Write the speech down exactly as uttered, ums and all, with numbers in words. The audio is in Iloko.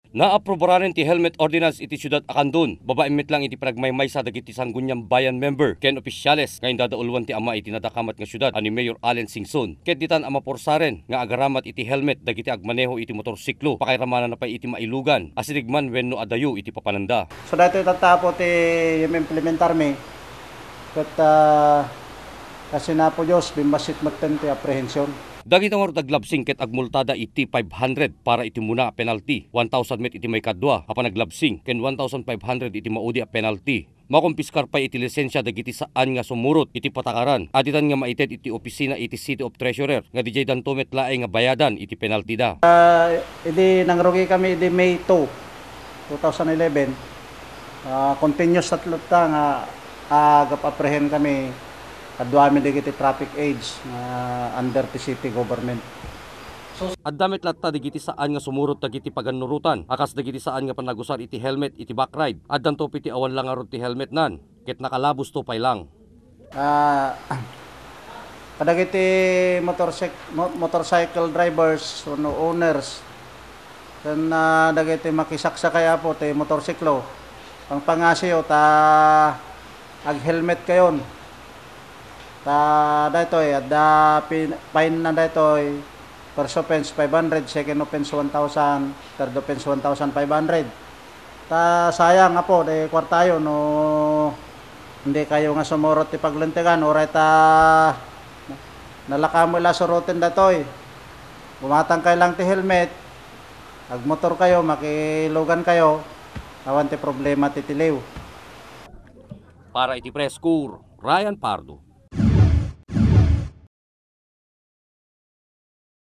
Naaprobararen ti helmet ordinance iti siudad a Candon, babaen met lang iti panagmaymaysa dagiti Sangguniang Bayan member ken opisyales nga indadauluan ti ama iti nadakamat nga siudad a ni Mayor Allen Singson, ket ditan a mapursaren nga agaramat iti helmet dagiti agmaneho iti motorsiklo, pakairamana pay iti mailugan, asideg man wenno adayo iti papananda. So, daytoy tatta, Apo, ti implementarmi. Ket, ah, kasi na, Apo Dios, bimbasit metten ti apprehension. Dagiti ngarud aglabsing ket agmultada iti five hundred para iti umuna a penalty, one thousand met iti maikadua a panaglabsing, ken one thousand five hundred iti maudi a penalty. Makumpiskar pay iti lisensia dagiti saan nga sumurot iti patakaran a ditan nga maited iti opisina iti City of Treasurer nga didiay danto met laeng nga bayadan iti penaltida. Ah, idi nangrugikami idi May two, two thousand eleven, ah, continuous tatlatta nga agap-apprehend kami kaduami dagiti traffic aids nga under ti city government. Adda met latta dagiti saan nga sumurot dagiti pagannurotan a kas dagiti saan nga panagusar iti helmet iti backride. Addanto pay ti awan la ngarud ti helmetnan ket nakalabosto pay lang. Ah, kadagiti motorsik-, mo-, motorcycle drivers wenno owners ken, ah, dagiti makisaksakay, Apo, ti motorsiklo, pangpangasiyo ta ag-helmet kayon. Ta daytoy, adda pin-, fine na daytoy, first offense five hundred, second offense one thousand, third offense one thousand five hundred. Ta sayang, Apo, di kuartayo no hindi kayo nga sumurot ti paglintegan, uray ta nalaka mo ila suroten datoy. Bumatang kayo lang ti helmet, agmotor kayo, makilugan kayo, awan ti problema ti tiliw. Para iti Press Corps, Ryan Pardo.